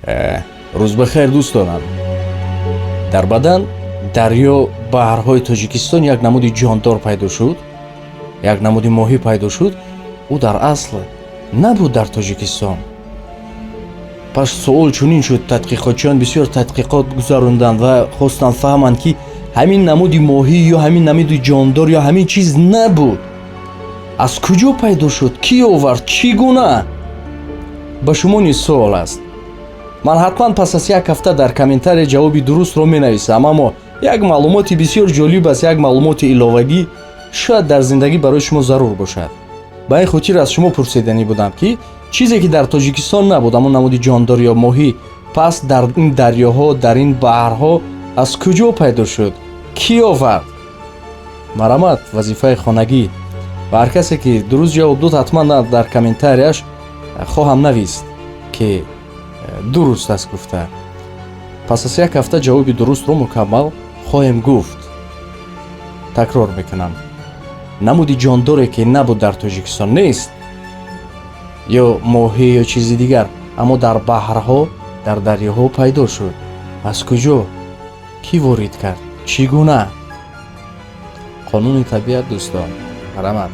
Рӯз бахайр, дӯстонам. Дар бадан дарё, баҳрҳои Тоҷикистон як намуди ҷондор пайдо шуд, як намуди моҳӣ пайдо шуд. Ӯ дар асл набуд дар Тоҷикистон. Пас суол чунин шуд: тадқиқотчиён бисёр тадқиқот гузаронданд ва хостанд фаҳманд, ки ҳамин намуди моҳӣ ё ҳамин намуди ҷондор ё ҳамин чиз набуд, аз куҷо пайдо шуд, кӣ овард, чӣ гуна? Ба шумо низ суол аст. Ман ҳатман пас аз як ҳафта дар комментария ҷавоби дурустро менависам, аммо як маълумоти бисёр ҷолиб аст, як маълумоти иловагӣ, шояд дар зиндагӣ барои шумо зарур бошад. Ба ин хотир аз шумо пурсиданӣ будам, ки чизе ки дар Тоҷикистон набуд, ҳамон намуди ҷондор ё моҳӣ, пас дар ин дарёҳо, дар ин баҳрҳо аз куҷо пайдо шуд, кӣ овард? Марҳамат, вазифаи хонагӣ. Ва ҳар касе ки дуруст ҷавоб дод, ҳатман дар комментарияш хоҳам навист, ки дуруст аст гуфта. Пас аз як ҳафта ҷавоби дурустро мукаммал хоҳем гуфт. Такрор мекунам: намуди ҷондоре ки набуд, дар Тоҷикистон нест, ё моҳӣ ё чизи дигар, аммо дар баҳрҳо, дар дарёҳо пайдо шуд. Аз куҷо, кӣ ворид кард, чӣ гуна? Қонуни табиат, дӯстон, марҳамат.